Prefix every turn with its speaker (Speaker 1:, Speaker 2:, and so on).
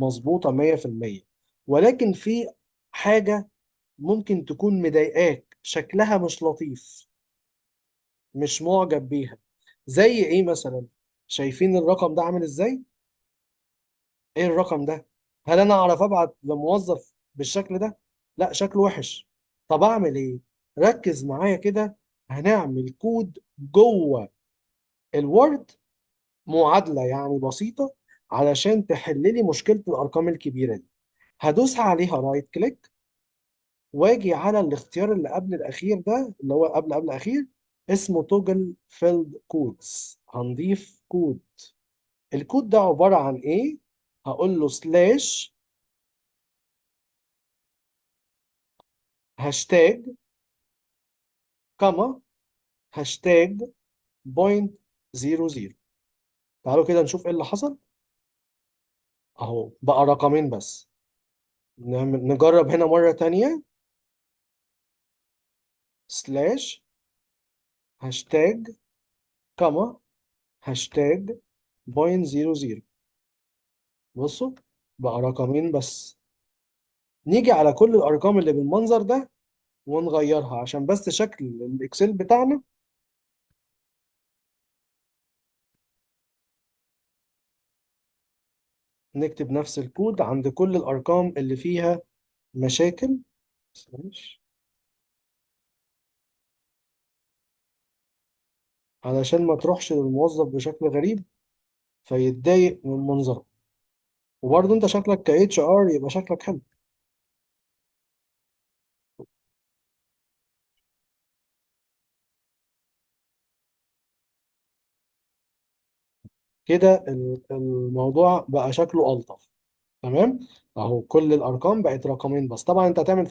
Speaker 1: مظبوطة 100%، ولكن في حاجة ممكن تكون مضايقاك، شكلها مش لطيف، مش معجب بيها. زي ايه مثلا؟ شايفين الرقم ده عامل ازاي؟ ايه الرقم ده؟ هل انا اعرف ابعت لموظف بالشكل ده؟ لا، شكله وحش. طب اعمل ايه؟ ركز معايا كده، هنعمل كود جوه ال Word، معادلة يعني بسيطة علشان تحل لي مشكلة الارقام الكبيرة دي. هدوس عليها right click واجي على الاختيار اللي قبل الاخير ده، اللي هو قبل قبل اخير، اسمه toggle field codes. هنضيف كود. الكود ده عبارة عن ايه؟ هقول له slash hashtag comma hashtag point zero zero. تعالوا كده نشوف ايه اللي حصل. اهو بقى رقمين بس. نجرب هنا مرة تانية، slash hashtag comma hashtag point zero zero. بصوا بقى رقمين بس. نيجي على كل الارقام اللي بالمنظر ده ونغيرها عشان بس شكل ال Excel بتاعنا نكتب نفس الكود عند كل الارقام اللي فيها مشاكل. slash علشان ما تروحش للموظف بشكل غريب فيتضايق من منظره. وبرضه انت شكلك ك HR يبقى شكلك حلو. كده الموضوع بقى شكله ألطف. تمام، اهو كل الارقام بقت رقمين بس. طبعا انت هتعمل